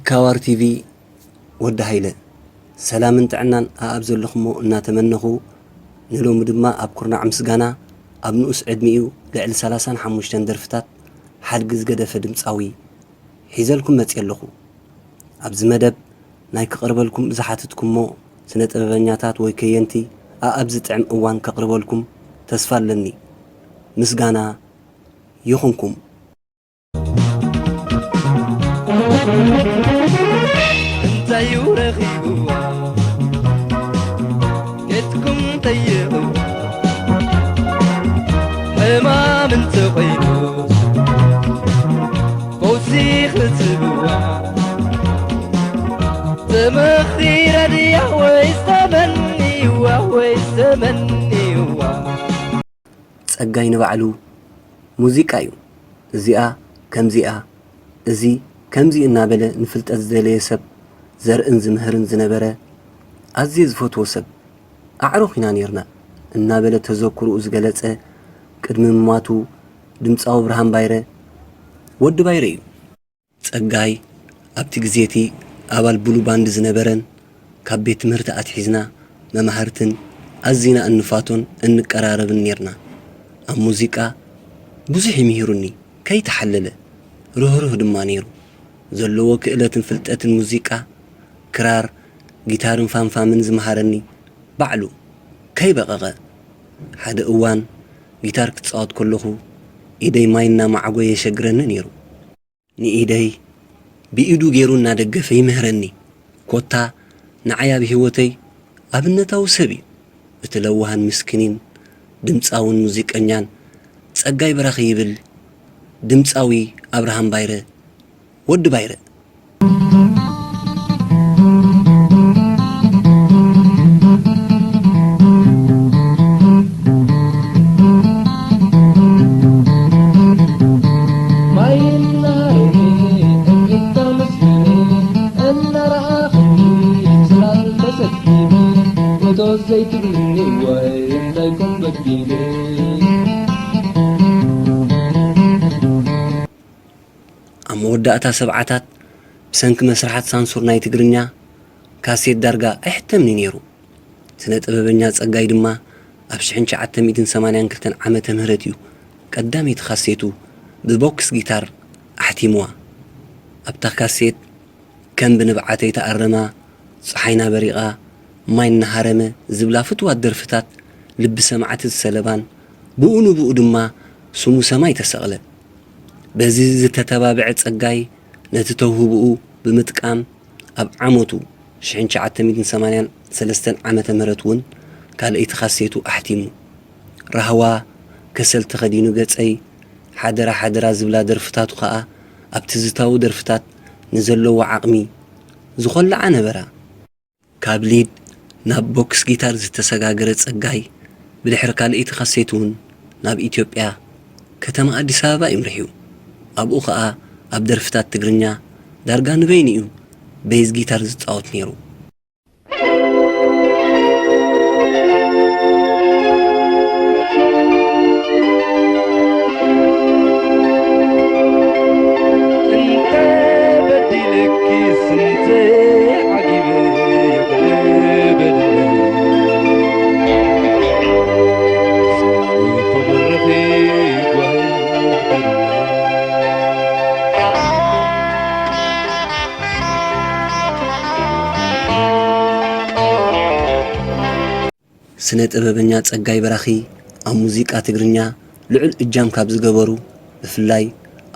ካዋር ቲቪ፣ ወዲ ሃይለ፣ ሰላምን ጥዕናን ኣኣብ ዘለኹሞ እናተመነኹ፣ ንሎሚ ድማ ኣብ ኩርናዕ ምስጋና ኣብ ንኡስ ዕድሚኡ ልዕሊ ሰላሳን ሓሙሽተን ደርፍታት ሓድጊ ዝገደፈ ድምጻዊ ሒዘልኩም መጺአ ኣለኹ። ኣብዚ መደብ ናይ ክቐርበልኩም ዝሓትትኩሞ ስነ ጥበበኛታት ወይ ከየንቲ ኣኣብ ዝጥዕም እዋን ከቕርበልኩም ተስፋ ኣለኒ። ምስጋና ይኹንኩም። እንታይ እዩ ረኺብዋ? ኔትኩም ጠይቕዋ። ሕማም እንተኾይኑ ፈውሲ ክትህብዋ። ተመኺረ ድያ ወይስ ተመንይዋ? ወይስ ተመንይዋ? ጸጋይ ንባዕሉ ሙዚቃ እዩ። እዚኣ ከምዚኣ፣ እዚ ከምዚ እናበለ ንፍልጠት ዝደለየ ሰብ ዘርእን ዝምህርን ዝነበረ ኣዝየ ዝፈትዎ ሰብ፣ ኣዕሩኽ ኢና ኔርና እናበለ ተዘክሮኡ ዝገለጸ ቅድሚ ምሟቱ ድምጻዊ ብርሃን ባይረ፣ ወዲ ባይረ እዩ። ጸጋይ ኣብቲ ግዜ እቲ ኣባል ብሉ ባንድ ዝነበረን ካብ ቤት ትምህርቲ ኣትሒዝና መማህርትን ኣዚና እንፋቶን እንቀራረብን ኔርና። ኣብ ሙዚቃ ብዙሕ እዩ ምሂሩኒ ከይተሓለለ፣ ርህሩህ ድማ ነይሩ። ዘለዎ ክእለትን ፍልጠትን ሙዚቃ፣ ክራር፣ ጊታርን ፋንፋምን ዝመሃረኒ ባዕሉ ከይበቐቐ። ሓደ እዋን ጊታር ክጻወት ከለኹ ኢደይ ማይ እናመዓጎ የሸግረኒ ነይሩ። ንኢደይ ብኢዱ ገይሩ እናደገፈ ይምህረኒ። ኮታ ንዓይ ኣብ ህይወተይ ኣብነታዊ ሰብ እዩ። እቲ ለዋህን ምስኪኒን ድምጻውን ሙዚቀኛን ጸጋይ በራኺ ይብል ድምጻዊ ኣብርሃም ባይረ፣ ወዲ ባይረ። ዘይትብልኒ ዋይ እንታይ ኮን በዲለ። ኣብ መወዳእታ ሰብዓታት ብሰንኪ መስርሓት ሳንሱር ናይ ትግርኛ ካሴት ዳርጋ ኣይሕተምኒ ነይሩ። ስነ ጥበበኛ ጸጋይ ድማ ኣብ ሽሕን ትሽዓተ ሚእትን ሰማንያን ክልተን ዓመተ ምህረት እዩ ቀዳመይቲ ካሴቱ ብቦክስ ጊታር ኣሕቲምዋ። ኣብታ ካሴት ከም ብንብዓት ኣይተኣረማ፣ ጸሓይና በሪቓ፣ ማይ እናሃረመ ዝብላ ፍቱዋት ደርፍታት ልቢ ሰማዕቲ ዝሰለባን ብኡ ንብኡ ድማ ስሙ ሰማይ ተሰቕለ። በዚ ዝተተባብዐ ጸጋይ ነቲ ተውህቦኡ ብምጥቃም ኣብ ዓመቱ ሽሕን ትሽዓተ ሚእትን ሰማንያን ሰለስተን ዓመተ ምህረት እውን ካልኣይቲ ካሴቱ ኣሕቲሙ። ራህዋ ከሰል ተኸዲኑ ገጸይ ሓደራ ሓደራ ዝብላ ደርፍታቱ ኸኣ ኣብ ትዝታዊ ደርፍታት ንዘለዎ ዓቕሚ ዝኾልዓ ነበራ። ካብ ሊድ ናብ ቦክስ ጊታር ዝተሰጋገረ ጸጋይ፣ ብድሕሪ ካልኣይቲ ካሴት እውን ናብ ኢትዮጵያ፣ ከተማ ኣዲስ ኣበባ እዩ ምርሒው። ኣብኡ ኸኣ ኣብ ደርፍታት ትግርኛ ዳርጋ ንበይኑ እዩ ቤዝ ጊታር ዝጻወት ነይሩ። ስነ ጥበበኛ ጸጋይ በራኺ ኣብ ሙዚቃ ትግርኛ ልዑል እጃም ካብ ዝገበሩ፣ ብፍላይ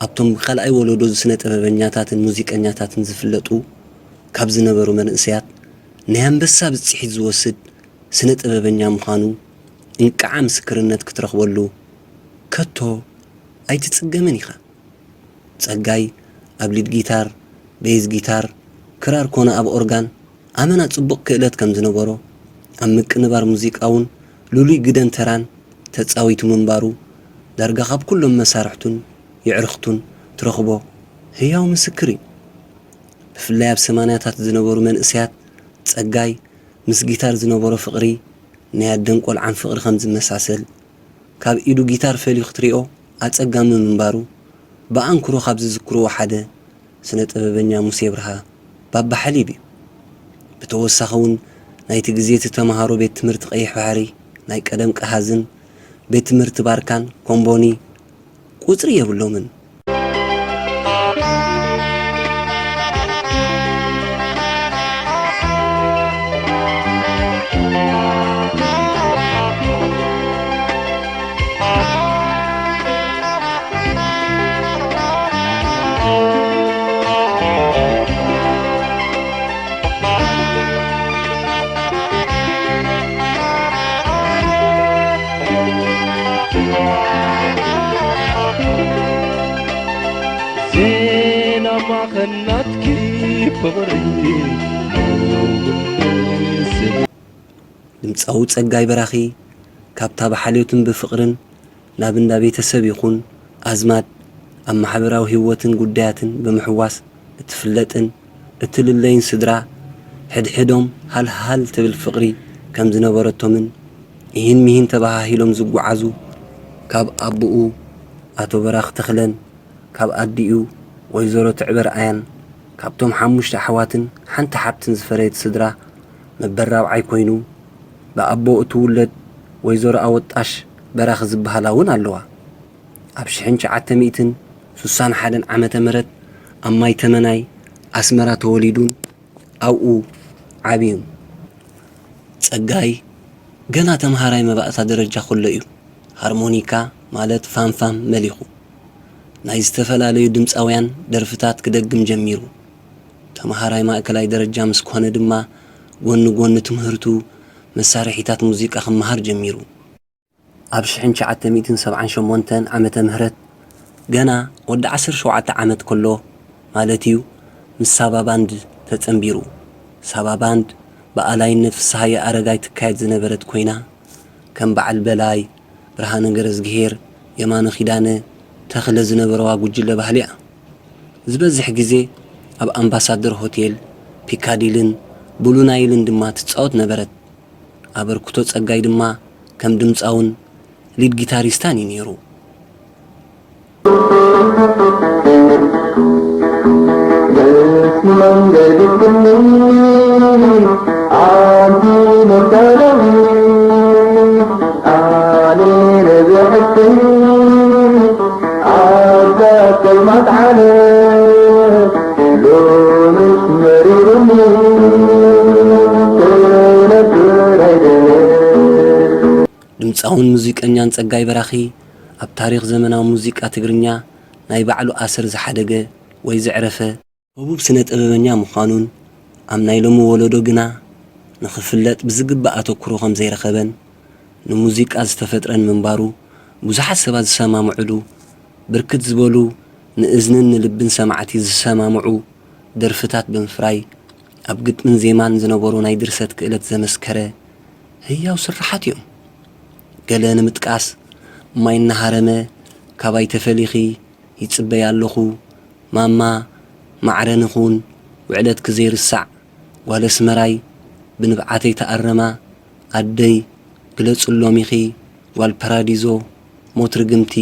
ኣብቶም ብኻልኣይ ወለዶ ስነ ጥበበኛታትን ሙዚቀኛታትን ዝፍለጡ ካብ ዝነበሩ መንእሰያት ናይ ኣንበሳ ብጽሒት ዝወስድ ስነ ጥበበኛ ምዃኑ እንቅዓ ምስክርነት ክትረኽበሉ ከቶ ኣይትጽገምን ኢኻ። ጸጋይ ኣብ ሊድ ጊታር፣ ቤዝ ጊታር፣ ክራር ኮነ ኣብ ኦርጋን ኣመና ጽቡቕ ክእለት ከም ዝነበሮ፣ ኣብ ምቅንባር ሙዚቃ እውን ልሉይ ግደን ተራን ተጻዊቱ ምንባሩ ዳርጋ ካብ ኩሎም መሳርሕቱን የዕርኽቱን ትረኽቦ ህያው ምስክር እዩ። ብፍላይ ኣብ ሰማንያታት ዝነበሩ መንእሰያት ጸጋይ ምስ ጊታር ዝነበሮ ፍቕሪ ናይ ኣደን ቆልዓን ፍቕሪ ከም ዝመሳሰል፣ ካብ ኢዱ ጊታር ፈልዩ ክትሪኦ ኣጸጋሚ ምንባሩ ብኣንክሮ ካብ ዝዝክርዎ ሓደ ስነ ጥበበኛ ሙሴ ብርሃ ባባ ሓሊብ እዩ። ብተወሳኺ እውን ናይቲ ግዜ እቲ ተምሃሮ ቤት ትምህርቲ ቀይሕ ባሕሪ፣ ናይ ቀደም ቀሃዝን ቤት ትምህርቲ ባርካን ኮምቦኒ ቁጽሪ የብሎምን። ዜና ማኸናትኪ ፍቕሪ። ድምፃዊ ጸጋይ በራኺ ካብታ ብሓልዮትን ብፍቕርን ናብ እንዳ ቤተሰብ ይኹን ኣዝማድ ኣብ ማሕበራዊ ህይወትን ጉዳያትን ብምሕዋስ እትፍለጥን እትልለይን ስድራ፣ ሕድሕዶም ሃልሃል ትብል ፍቕሪ ከም ዝነበረቶምን፣ ኢሂን ሚሂን ተበሃሂሎም ዝጓዓዙ፣ ካብ ኣቦኡ ኣቶ በራኺ ተኽለን ካብ ኣዲኡ ወይዘሮ ትዕበ ረኣያን፣ ካብቶም ሓሙሽተ ኣሕዋትን ሓንቲ ሓብትን ዝፈረየት ስድራ፣ ነበር ራብዓይ ኮይኑ፣ ብኣቦ እትውለድ ወይዘሮ ኣወጣሽ በራኺ ዝበሃላ እውን ኣለዋ። ኣብ ሽሕን ትሽዓተ ሚእትን ስሳን ሓደን ዓመተ ምህረት ኣብ ማይ ተመናይ ኣስመራ ተወሊዱን ኣብኡ ዓብዩን። ጸጋይ ገና ተምሃራይ መባእታ ደረጃ ከሎ እዩ ሃርሞኒካ ማለት ፋምፋም መሊኹ። ናይ ዝተፈላለዩ ድምፃውያን ደርፍታት ክደግም ጀሚሩ። ተምሃራይ ማእከላይ ደረጃ ምስ ኮነ ድማ ጎኒ ጎኒ ትምህርቱ መሳርሒታት ሙዚቃ ክመሃር ጀሚሩ። ኣብ ሽሕን ትሽዓተ ሚእትን ሰብዓን ሸሞንተን ዓመተ ምህረት ገና ወዲ ዓሰርተ ሸውዓተ ዓመት ከሎ ማለት እዩ፣ ምስ ሳባ ባንድ ተጸንቢሩ። ሳባ ባንድ ብኣላይነ ፍስሃየ ኣረጋይ ትካየድ ዝነበረት ኮይና፣ ከም በዓል በላይ፣ ብርሃነ ገረዝግሄር፣ የማነ ኪዳነ፣ ተኽለ ዝነበረዋ ጉጅለ ባህሊ እያ። ዝበዝሕ ግዜ ኣብ ኣምባሳደር ሆቴል፣ ፒካዲልን ብሉ ናይልን ድማ ትጻወት ነበረት። ኣበርክቶ ጸጋይ ድማ ከም ድምጻውን ሊድ ጊታሪስታን እዩ ነይሩ። ድምፃውን ሙዚቀኛን ጸጋይ በራኺ ኣብ ታሪኽ ዘመናዊ ሙዚቃ ትግርኛ ናይ ባዕሉ ኣሰር ዝሓደገ ወይ ዘዕረፈ ህቡብ ስነ ጥበበኛ ምዃኑን፣ ኣብ ናይ ሎሚ ወለዶ ግና ንኽፍለጥ ብዝግባእ ኣተኩሮ ከም ዘይረኸበን፣ ንሙዚቃ ዝተፈጥረን ምንባሩ ብዙሓት ሰባት ዝሰማምዕሉ፣ ብርክት ዝበሉ ንእዝንን ንልብን ሰማዕቲ ዝሰማምዑ ደርፍታት ብምፍራይ፣ ኣብ ግጥምን ዜማን ዝነበሮ ናይ ድርሰት ክእለት ዘመስከረ ህያው ስርሓት እዮም። ገለ ንምጥቃስ፣ ማይ እናሃረመ፣ ካባይ ተፈሊኺ፣ ይጽበያ ኣለኹ፣ ማማ፣ ማዕረ ንኹን፣ ውዕለትኪ ዘይርሳዕ፣ ጓል ኣስመራይ፣ ብንብዓተይ ተኣረማ፣ ኣደይ፣ ግለጽሎም ኢኺ፣ ጓል ፓራዲዞ፣ ሞት ርግምቲ፣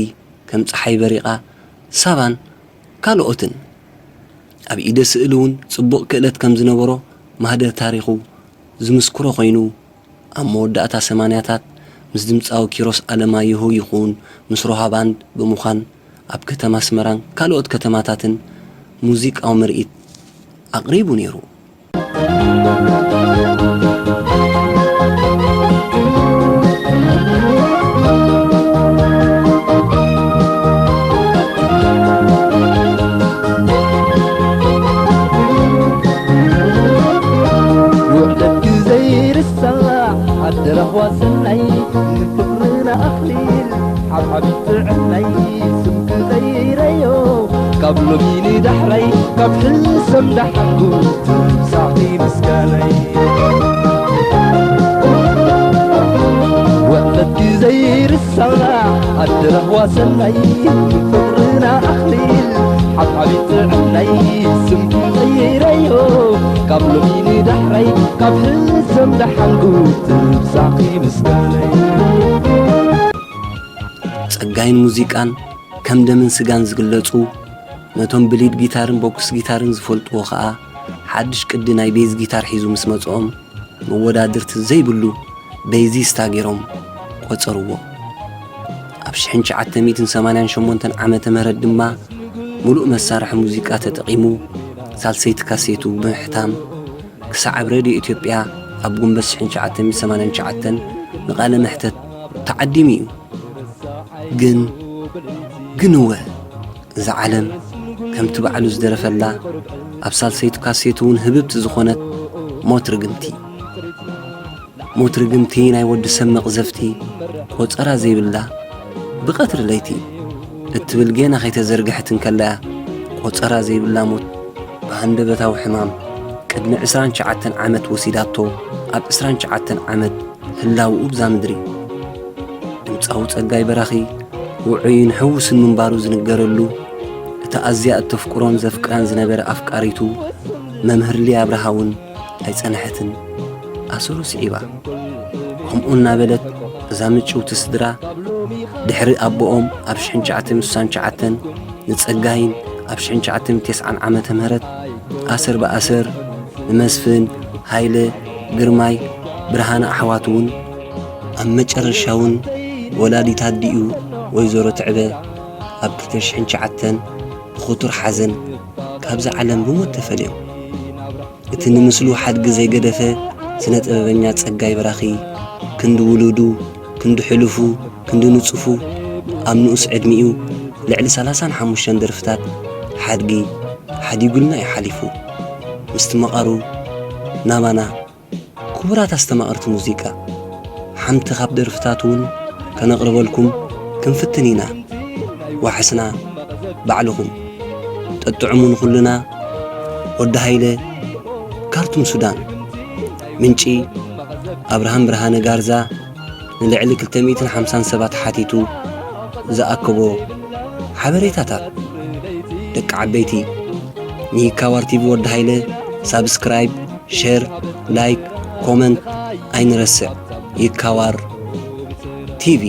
ከም ጸሓይ በሪቓ፣ ሳባን ካልኦትን። ኣብ ኢደ ስእሊ እውን ጽቡቕ ክእለት ከም ዝነበሮ ማህደር ታሪኹ ዝምስክሮ ኮይኑ፣ ኣብ መወዳእታ ሰማንያታት ምስ ድምጻዊ ኪሮስ ኣለማየሁ ይኹን ምስ ሮሃ ባንድ ብምዃን ኣብ ከተማ ኣስመራን ካልኦት ከተማታትን ሙዚቃዊ ምርኢት ኣቕሪቡ ነይሩ። ውዕለትኪ ዘይርሳዕ ኣደራኽ ዋሰናይ፣ ንፍቕርና ኣኽሊል ሓብሓቢት ጥዕናይ፣ ስምኪ ዘይረዮ ካብ ሎሚ ንዳሕራይ፣ ካብ ሕሰም ደሓንኩ ትብጻሕኪ ምስጋናይ። ውዕለትኪ ዘይርሳዕ ኣደራኽ ዋሰናይ፣ ፍቕርና ኣኽሊል ሓብሓቢት ጥዕናይ፣ ስምኪ ዘይረዮ ካብ ሎሚ ንዳሕራይ፣ ካብ ሕሰም ደሓንኩ ትብጻሕኪ ምስጋናይ። ጸጋይን ሙዚቃን ከም ደምን ስጋን ዝግለጹ፣ ነቶም ብሊድ ጊታርን ቦክስ ጊታርን ዝፈልጥዎ ኸኣ ሓድሽ ቅዲ ናይ ቤዝ ጊታር ሒዙ ምስ መጽኦም፣ መወዳድርቲ ዘይብሉ ቤዚስታ ገይሮም ቆጸርዎ። ኣብ ሽሕን ትሽዓተ ሚእትን ሰማንያን ሸሞንተን ዓመተ ምህረት ድማ፣ ምሉእ መሳርሒ ሙዚቃ ተጠቒሙ፣ ሳልሰይቲ ካሴቱ ብምሕታም፣ ክሳዕ ኣብ ሬድዮ ኢትዮጵያ ኣብ ጉንበት ሽሕን ትሽዓተ ሚእትን ሰማንያን ትሽዓተን ንቓለ መሕተት ተዓዲሙ እዩ። ግን፣ ግን እወ፣ እዛ ዓለም ከምቲ ባዕሉ ዝደረፈላ፣ ኣብ ሳልሰይቲ ካሴቱ እውን ህብብቲ ዝኾነት ሞት ርግምቲ። ሞት ርግምቲ ናይ ወዲ ሰብ መቕዘፍቲ፣ ቆጸራ ዘይብላ፣ ብቐትሪ ለይቲ እትብል ጌና ከይተዘርግሐት እንከላ እያ፣ ቆጸራ ዘይብላ ሞት ብሃንደበታዊ ሕማም ቅድሚ ዕስራን ትሽዓተን ዓመት ወሲዳቶ፣ ኣብ ዕስራን ትሽዓተን ዓመት ህላውኡ ብዛ ምድሪ። ድምጻዊ ጸጋይ በራኺ ውዑይን ሕውስን ምንባሩ ዝንገረሉ፣ እታ ኣዝያ እተፍቅሮን ዘፍቅራን ዝነበረ ኣፍቃሪቱ መምህር ሊያ ኣብርሃ እውን ኣይጸንሐትን፣ ኣሰሩ ስዒባ። ከምኡ እናበለት እዛ ምጭውቲ ስድራ፣ ድሕሪ ኣቦኦም ኣብ ሽሕን ትሽዓተ ሚእትን ስሳን ትሽዓተን፣ ንጸጋይን ኣብ ሽሕን ትሽዓተ ሚእትን ተስዓን ዓመተ ምህረት ኣሰር ብኣሰር ንመስፍን፣ ሃይለ፣ ግርማይ፣ ብርሃነ ኣሕዋት እውን፣ ኣብ መጨረሻ እውን ወላዲት ኣዲኡ ወይዘሮ ትዕበ ኣብ ክልተ ሽሕን ትሽዓተን ብኽቱር ሓዘን ካብዛ ዓለም ብሞት ተፈልዮም። እቲ ንምስሉ ሓድጊ ዘይገደፈ ስነ ጥበበኛ ጸጋይ በራኺ፣ ክንዲ ውሉዱ፣ ክንዲ ሕሉፉ፣ ክንዲ ንጹፉ፣ ኣብ ንኡስ ዕድሚኡ ልዕሊ ሰላሳን ሓሙሽተን ደርፍታት ሓድጊ ሓዲጉልና እዩ ሓሊፉ። ምስቲ መቓሩ ናባና ክቡራት ኣስተማቐርቲ ሙዚቃ፣ ሓንቲ ካብ ደርፍታቱ እውን ከነቕርበልኩም ክንፍትን ኢና። ዋሕስና ባዕልኹም። ጠጥዑሙ ንኹልና። ወዲ ሃይለ፣ ካርቱም ሱዳን። ምንጪ፣ ኣብርሃም ብርሃነ ጋርዛ፣ ንልዕሊ ክልተ ሚእትን ሓምሳን ሰባት ሓቲቱ ዝኣከቦ ሓበሬታታት። ደቂ ዓበይቲ፣ ንይካዋር ቲቪ ወዲ ሃይለ ሳብስክራይብ፣ ሸር፣ ላይክ፣ ኮመንት ኣይንረስዕ። ይካዋር ቲቪ።